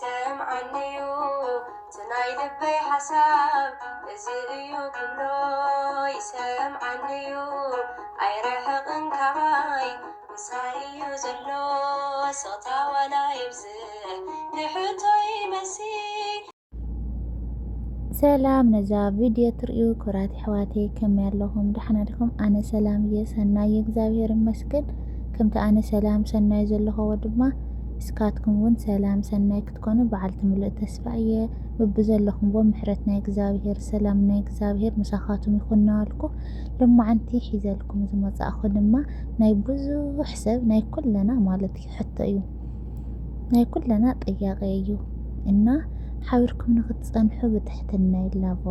ይሰምዓኒዩ እቲ ናይ ልበይ ሓሳብ፣ እዚ እዩ ክብሎ ይሰምዓኒዩ። ኣይርሕቕን ካባይ፣ ምሳይ እዩ ዘሎ። ስቕታ ዋላ ይብዝሕ፣ ንሕቶ ይመስል። ሰላም ነዛ ቪድዮ ትርእዩ ክቡራት ኣሕዋተይ፣ ከመይ ኣለኹም? ደሓና ዲኹም? ኣነ ሰላም እየ፣ ሰናይ እየ፣ እግዚኣብሔር ይመስገን። ከምቲ ኣነ ሰላም ሰናይ ዘለኹዎ ድማ፣ እስካትኩም እውን ሰላም ሰናይ ክትኮኑ በዓልቲ ምሉእ ተስፋ እየ። በብዘለኹምዎ ምሕረት ናይ እግዚኣብሔር፣ ሰላም ናይ እግዚኣብሔር ምሳኻትኩም ይኹን እናበልኩ፣ ሎማዓንቲ ሒዘልኩም ዝመጻእኹ ድማ ናይ ብዙሕ ሰብ፣ ናይ ኩለና ማለት እዩ፣ ሕቶ እዩ። ናይ ኩለና ጥያቄ እዩ እና ሓቢርኩም ንክትጸንሑ ብትሕትና ይላቦ።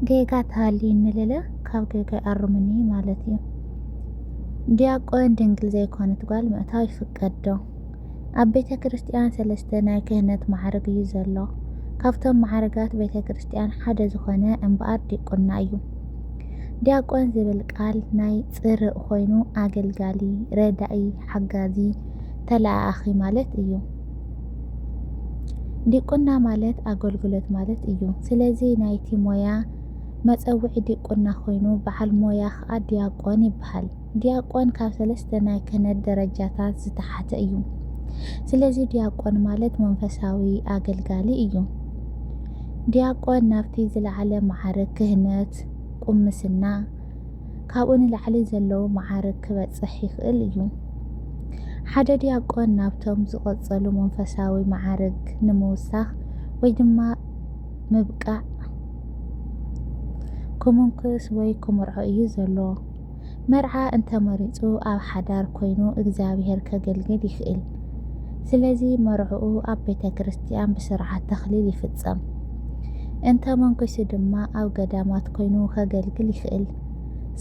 ጌጋ ተሃልዩ ንልለ ካብ ጌጋ ኣርሙኒ ማለት እዩ። ዲያቆን ድንግል ዘይኮነት ጓል ምእታው ይፍቀድ ዶ? ኣብ ቤተ ክርስቲያን ሰለስተ ናይ ክህነት ማዕርግ እዩ ዘሎ። ካብቶም ማዕርጋት ቤተ ክርስቲያን ሓደ ዝኾነ እምበኣር ዲቁና እዩ። ዲያቆን ዝብል ቃል ናይ ጽርእ ኮይኑ ኣገልጋሊ፣ ረዳኢ፣ ሓጋዚ፣ ተለኣኣኺ ማለት እዩ። ዲቁና ማለት ኣገልግሎት ማለት እዩ። ስለዚ ናይቲ ሞያ መጸውዒ ዲቁና ኮይኑ በዓል ሞያ ኸኣ ዲያቆን ይበሃል። ዲያቆን ካብ ሰለስተ ናይ ክህነት ደረጃታት ዝተሓተ እዩ። ስለዚ ዲያቆን ማለት መንፈሳዊ ኣገልጋሊ እዩ። ዲያቆን ናብቲ ዝለዓለ ማዕርግ ክህነት፣ ቁምስና፣ ካብኡ ንላዕሊ ዘለዉ ማዕርግ ክበጽሕ ይኽእል እዩ። ሓደ ዲያቆን ናብቶም ዝቐጸሉ መንፈሳዊ ማዕርግ ንምውሳኽ ወይ ድማ ምብቃዕ ክምንኩስ ወይ ክምርዖ እዩ ዘሎ። መርዓ እንተመሪጹ ኣብ ሓዳር ኮይኑ እግዚኣብሔር ከገልግል ይኽእል። ስለዚ መርዕኡ ኣብ ቤተ ክርስቲያን ብስርዓት ተኽሊል ይፍጸም። እንተ መንኩሱ ድማ ኣብ ገዳማት ኮይኑ ከገልግል ይኽእል።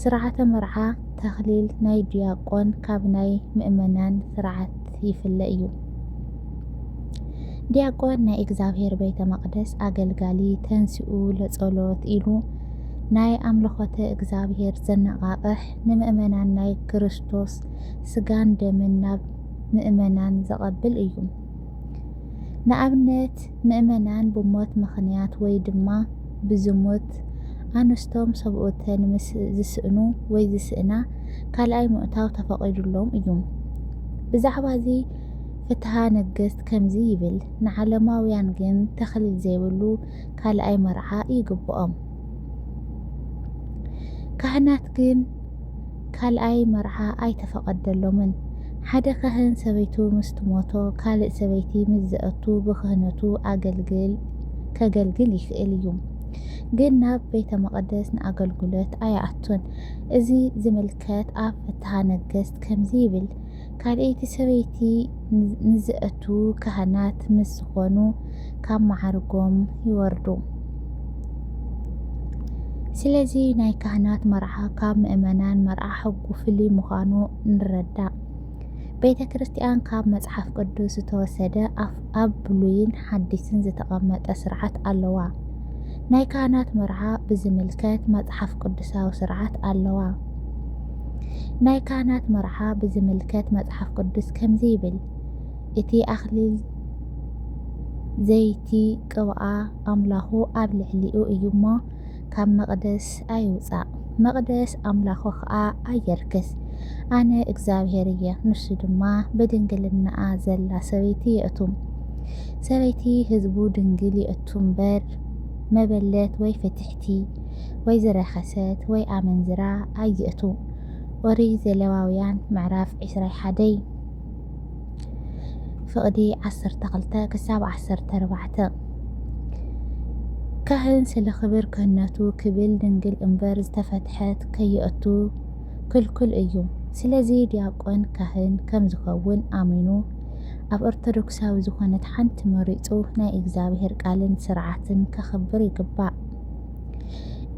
ስርዓተ መርዓ ተኽሊል ናይ ዲያቆን ካብ ናይ ምእመናን ስርዓት ይፍለ እዩ። ዲያቆን ናይ እግዚኣብሔር ቤተ መቕደስ ኣገልጋሊ፣ ተንስኡ ለጸሎት ኢሉ ናይ ኣምልኾተ እግዚኣብሔር ዘነቓቕሕ፣ ንምእመናን ናይ ክርስቶስ ስጋን ደምን ናብ ምእመናን ዘቐብል እዩ። ንኣብነት ምእመናን ብሞት ምኽንያት ወይ ድማ ብዝሙት ኣንስቶም ሰብኡተን ምስ ዝስእኑ ወይ ዝስእና ካልኣይ ምእታው ተፈቒዱሎም እዩ። ብዛዕባ እዚ ፍትሃ ነገስት ከምዚ ይብል፣ ንዓለማውያን ግን ተኽሊል ዘይብሉ ካልኣይ መርዓ ይግብኦም። ካህናት ግን ካልኣይ መርዓ ኣይተፈቐደሎምን። ሓደ ካህን ሰበይቱ ምስ ትሞቶ ካልእ ሰበይቲ ምስ ዘእቱ ብክህነቱ ኣገልግል ከገልግል ይኽእል እዩ። ግን ናብ ቤተ መቐደስ ንኣገልግሎት ኣይኣቱን። እዚ ዝምልከት ኣብ ፍትሃ ነገስት ከምዚ ይብል፣ ካልኣይቲ ሰበይቲ ንዘእቱ ካህናት ምስ ዝኾኑ ካብ መዓርጎም ይወርዱ። ስለዚ ናይ ካህናት መርዓ ካብ ምእመናን መርዓ ሕጉ ፍሉይ ምዃኑ ንረዳእ። ቤተ ክርስቲያን ካብ መጽሓፍ ቅዱስ ዝተወሰደ ኣፍ-፣ ኣብ ብሉይን ሓዲስን ዝተቐመጠ ስርዓት ኣለዋ። ናይ ካህናት መርዓ ብዝምልከት መጽሓፍ ቅዱሳዊ ስርዓት ኣለዋ። ናይ ካህናት መርዓ ብዝምልከት መጽሓፍ ቅዱስ ከምዚ ይብል፣ እቲ ኣኽሊል ዘይቲ ቅብኣ ኣምላኹ ኣብ ልዕሊኡ እዩ እሞ ካብ መቕደስ ኣይውጻእ፣ መቕደስ ኣምላኹ ኸኣ ኣየርክስ። ኣነ እግዚኣብሔር እየ፣ ንሱ ድማ ብድንግልናኣ ዘላ ሰበይቲ የእቱ። ሰበይቲ ህዝቡ ድንግል የእቱ እምበር መበለት ወይ ፍትሕቲ ወይ ዝረኸሰት ወይ ኣመንዝራ ኣይእቱ። ኦሪት ዘሌዋውያን ምዕራፍ ዕስራ ሓደይ ፍቕዲ ዓሰርተ ክልተ ክሳብ ዓሰርተ ኣርባዕተ። ካህን ስለ ክብር ክህነቱ ክብል ድንግል እምበር ዝተፈትሐት ከየእቱ ክልኩል እዩ። ስለዚ ዲያቆን ካህን ከም ዝኸውን ኣሚኑ ኣብ ኦርቶዶክሳዊ ዝኾነት ሓንቲ መሪጹ ናይ እግዚኣብሔር ቃልን ስርዓትን ከኽብር ይግባእ።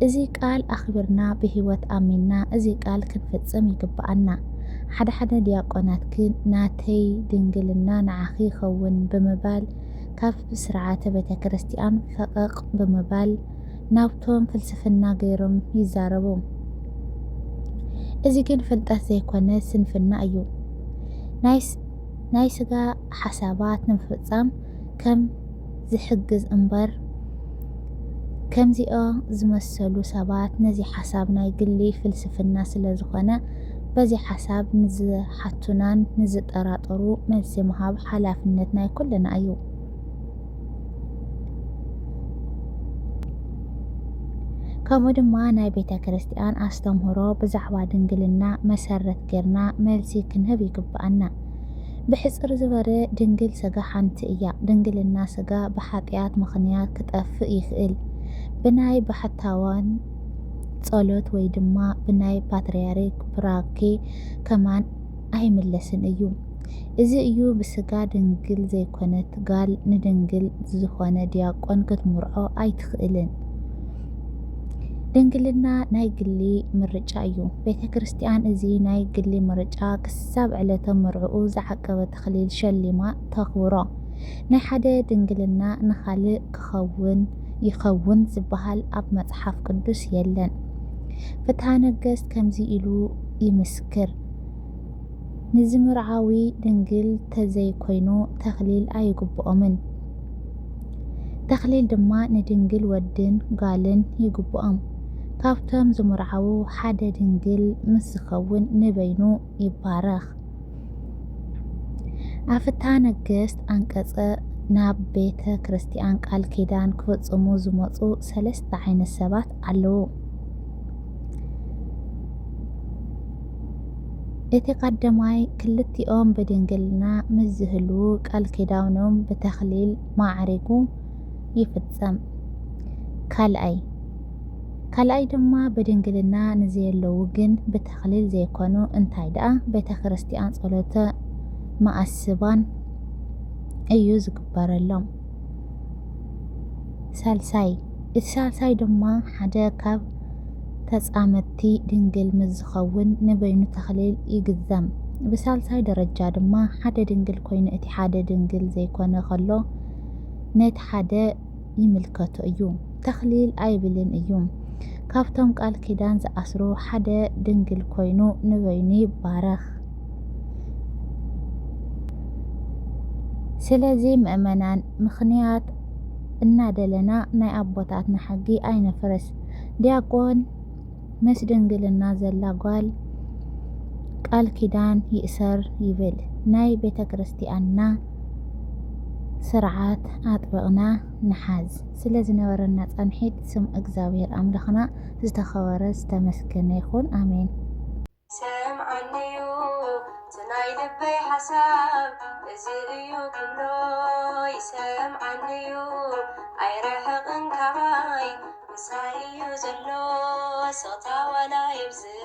እዚ ቃል ኣኽቢርና ብህይወት ኣሚንና እዚ ቃል ክንፍጽም ይግብኣና። ሓደ ሓደ ዲያቆናት ግን ናተይ ድንግልና ንዓኺ ይኸውን ብምባል ካብ ስርዓተ ቤተ ክርስቲያን ፈቐቕ ብምባል ናብቶም ፍልስፍና ገይሮም ይዛረቡ። እዚ ግን ፍልጠት ዘይኮነ ስንፍና እዩ። ናይ ስ-፣ ናይ ስጋ ሓሳባት ንምፍጻም ከም ዝሕግዝ እምበር፣ ከምዚኦ ዝመሰሉ ሰባት ነዚ ሓሳብ ናይ ግሊ ፍልስፍና ስለ ዝኾነ፣ በዚ ሓሳብ ንዝሓቱናን ንዝጠራጠሩ መልሲ ምሃብ ሓላፍነት ናይ ኩልና እዩ። ከምኡ ድማ ናይ ቤተ ክርስቲያን ኣስተምህሮ ብዛዕባ ድንግልና መሰረት ጌርና መልሲ ክንህብ ይግብኣና። ብሕጽር ዝበረ ድንግል ስጋ ሓንቲ እያ። ድንግልና ስጋ ብሓጢኣት ምኽንያት ክጠፍእ ይኽእል። ብናይ ባሕታውያን ጸሎት ወይ ድማ ብናይ ፓትርያርክ ቡራኬ ከማን ኣይምለስን እዩ። እዚ እዩ ብስጋ ድንግል ዘይኮነት ጋል ንድንግል ዝኾነ ዲያቆን ክትምርዖ ኣይትኽእልን። ድንግልና ናይ ግሊ ምርጫ እዩ። ቤተ ክርስቲያን እዚ ናይ ግሊ ምርጫ ክሳብ ዕለተ መርዕኡ ዝዓቀበ ተኽሊል ሸሊማ ተኽብሮ። ናይ ሓደ ድንግልና ንኻልእ ክኸውን ይኸውን ዝበሃል ኣብ መጽሓፍ ቅዱስ የለን። ፍትሐ ነገስት ከምዚ ኢሉ ይምስክር፣ ንዝምርዓዊ ድንግል ተዘይኮይኑ ተኽሊል ኣይግብኦምን። ተኽሊል ድማ ንድንግል ወድን ጋልን ይግብኦም። ካብቶም ዝምርዓዉ ሓደ ድንግል ምስ ዝኸውን ንበይኑ ይባረኽ። ኣብ ፍትሐ ነገስት ኣንቀጸ ናብ ቤተ ክርስቲያን ቃል ኪዳን ክፍጽሙ ዝመጹ ሰለስተ ዓይነት ሰባት ኣለዉ። እቲ ቀዳማይ፣ ክልቲኦም ብድንግልና ምስ ዝህልዉ ቃል ኪዳኖም ብተኽሊል ማዕሪጉ ይፍጸም። ካልኣይ፣ ካልኣይ ድማ ብድንግልና ንዘየለዉ ግን ብተኽሊል ዘይኮኑ፣ እንታይ ደኣ ቤተ ክርስቲያን ጸሎተ መኣስባን እዩ ዝግበረሎም። ሳልሳይ፣ እቲ ሳልሳይ ድማ ሓደ ካብ ተጻመድቲ ድንግል ምስ ዝኸውን ንበይኑ ተኽሊል ይግዘም። ብሳልሳይ ደረጃ ድማ ሓደ ድንግል ኮይኑ እቲ ሓደ ድንግል ዘይኮነ ከሎ ነቲ ሓደ ይምልከቶ እዩ። ተኽሊል ኣይብልን እዩ። ካብቶም ቃል ኪዳን ዝኣስሩ ሓደ ድንግል ኮይኑ ንበይኑ ይባረኽ። ስለዚ ምእመናን ምኽንያት እናደለና ናይ ኣቦታትና ሕጊ ኣይነፍርስ። ዲያቆን ምስ ድንግልና ዘላ ጓል ቃል ኪዳን ይእሰር ይብል። ናይ ቤተ ክርስቲያንና ስርዓት ኣጥብቕና ንሓዝ። ስለ ዝነበረና ጻንሒት ስም እግዚኣብሔር ኣምላኽና ዝተኸበረ ዝተመስገነ ይኹን። ኣሜን። ይሰምዓኒዩ እቲ ናይ ልበይ ሓሳብ፣ እዚ እዩ ክብሎ ይሰምዓኒዩ። ኣይርሕቕን ካባይ፣ ምሳይ እዩ ዘሎ፣ ስቕታ ዋላ ይብዝሕ